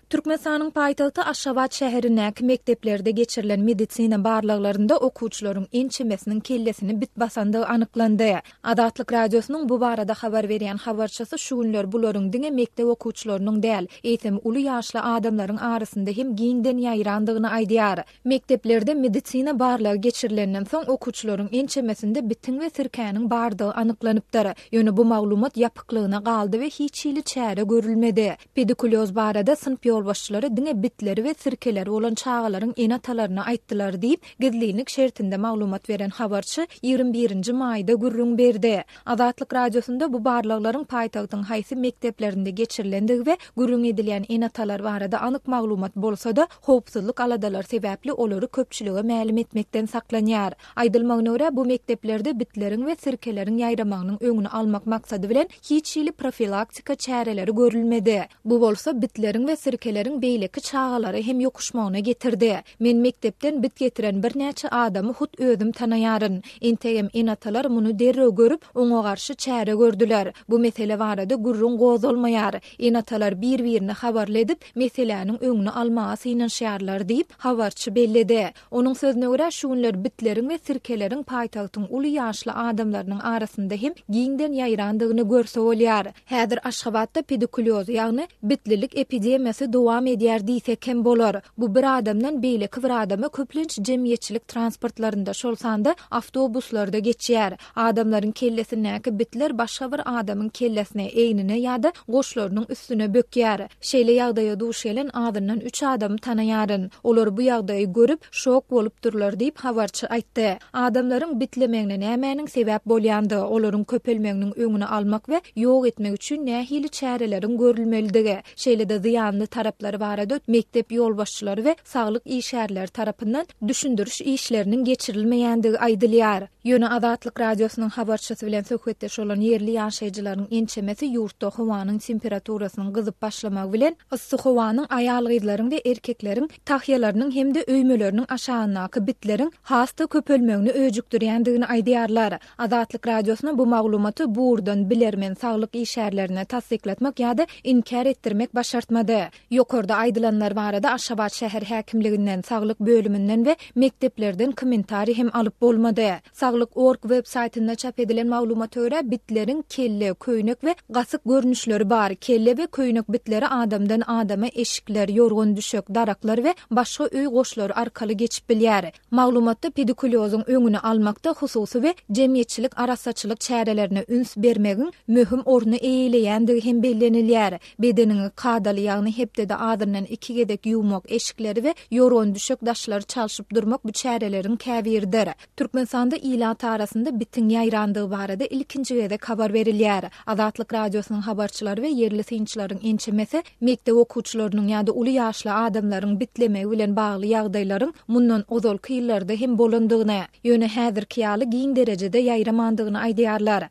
Türkmenistanyň paýtagty Aşgabat şäherindäki mekdeplerde geçirilen medisina barlaglarynda okuwçylaryň ençemesiniň kellesini bit basandygy anyklandy. Azatlyk Radiosynyň bu barada habar berýän habarçysy şu günler bularyň diňe mekdep okuwçylarynyň däl, eýsem uly ýaşly adamlaryň arasynda hem giňden ýaýrandygyny aýdýar. Mekdeplerde medisina barlagy geçirilenden soň, okuwçylaryň ençemesinde bitiň we sirkäniň bardygy anyklanypdyr. Ýöne bu maglumat ýapyklygyna galdy we hiç hili çäre görülmedi. Pedikulýoz barada synp ýolbaşçylary diňe bitleri we sirkeleri bolan çagalaryň ene-atalaryna aýtdylar diýip, gizlinlik şertinde maglumat beren habarçy 21 nji maýda gürrüň berdi. Azatlyk Radiosynda bu barlaglaryň paýtagtyň haýsy mekdeplerinde geçirilendigi we gürrüň edilýän ene-atalar barada anyk maglumat bolsa-da, howpsuzlyk aladalary sebäpli olary köpçülige mälim etmekden saklanýar. Aýdylmagyna görä, bu mekdeplerde bitleriň we sirkeleriň ýaýramagynyň öňüni almak maksady bilen hiç hili profilaktika çäreleri görülmedi. Bu bolsa bitleriň we sirkeleriň beýleki çagalara hem ýokuşmagyna getirdi. Men mekdepden bit getiren birnäçe adamy hut özüm tanaýaryn. Entegem ene-atalar muny derrew görüp, oňa garşy çäre gördüler. Bu mesele barada gürrüň gozgalmaýar. Ene-atalar bir-birini habarly edip, meseläniň öňüni almaga synanyşýarlar diýip, habarçy belledi. Onuň sözüne görä, şu günler bitleriň we sirkeleriň paýtagtyň uly ýaşly adamlarynyň arasynda hem giňden ýaýrandygyny görse bolýar. Häzir Aşgabatda pedikulýoz, ýagny bitlilik epidemiýasy dowam edýär diýsek hem bolar. Bu bir adamdan beýleki bir adama köplenç jemgyýetçilik transportlarynda, şol sanda awtobuslarda geçýär. Adamlaryň kellesindäki bitler başga bir adamyň kellesine, egnine ýa-da goşlarynyň üstüne bökýär. Şeýle ýagdaýa duş gelen azyndan üç adamy tanaýaryn. Olar bu ýagdaýy görüp, şok bolupdyrlar diýip, habarçy aýtdy. Adamlaryň bitlemegine nämäniň sebäp bolýandygy, olaryň köpelmeginiň öňüni almak we ýok etmek üçin nähili çäreleriň görülmelidigi, şeýle-de zyýanly taraplary barada mekdep ýolbaşçylary we saglyk işgärleri tarapyndan düşündiriş işleriniň geçirilmeýändigi aýdylýar. Ýöne Azatlyk Radiosynyň habarçysy bilen söhbetdeş bolan ýerli ýaşaýjylaryň ençemesi ýurtda howanyň temperaturasynyň gyzyp başlamagy bilen, yssy howanyň aýal-gyzlaryň we erkekleriň tahýalarynyň hem-de öýmeleriniň aşagyndaky bitleriň has-da köpelmegini öjükdirýändigini aýdýarlar. Azatlyk Radiosyna bu maglumaty bu ugurdan bilermen saglyk işgärlerine tassyklatmak ýa-da inkär etdirmek başartmady. Ýokarda aýdylanlar barada Aşgabat şäher häkimliginden, saglyk bölüminden we mekdeplerden kommentariý hem alyp bolmady. Saglyk org web saýtynda çap edilen maglumata görä, bitleriň kelle, köýnek we gasyk görnüşleri bar. Kelle we köýnek bitleri adamdan adama eşikler, ýorgan-düşek, daraklar we başga öý goşlary arkaly geçip bilýär. Maglumatda pedikulýozyň öňüni almakda hususy we jemgyýetçilik arassaçylyk çärelerine üns bermegiň möhüm orny eýeleýändigi hem bellenilýär. Bedeniňi kadaly, ýagny hepdede azyndan iki gezek ýuwmak, eşikleri we ýorgan-düşek daşlary çalşyp durmak bu çäreleriň käbiridir. Türkmenistanda ilat arasynda bitiň ýaýrandygy barada ilkinji gezek habar berilýär. Azatlyk Radiosynyň habarçylary we ýerli synçylaryň ençemesi mekdep okuwçylarynyň ýa-da uly ýaşly adamlaryň bitlemegi bilen bagly ýagdaýlaryň mundan ozalky ýyllarda hem bolandygyny, ýöne häzirki ýaly giň derejede ýaýramandygyny aýdýarlar.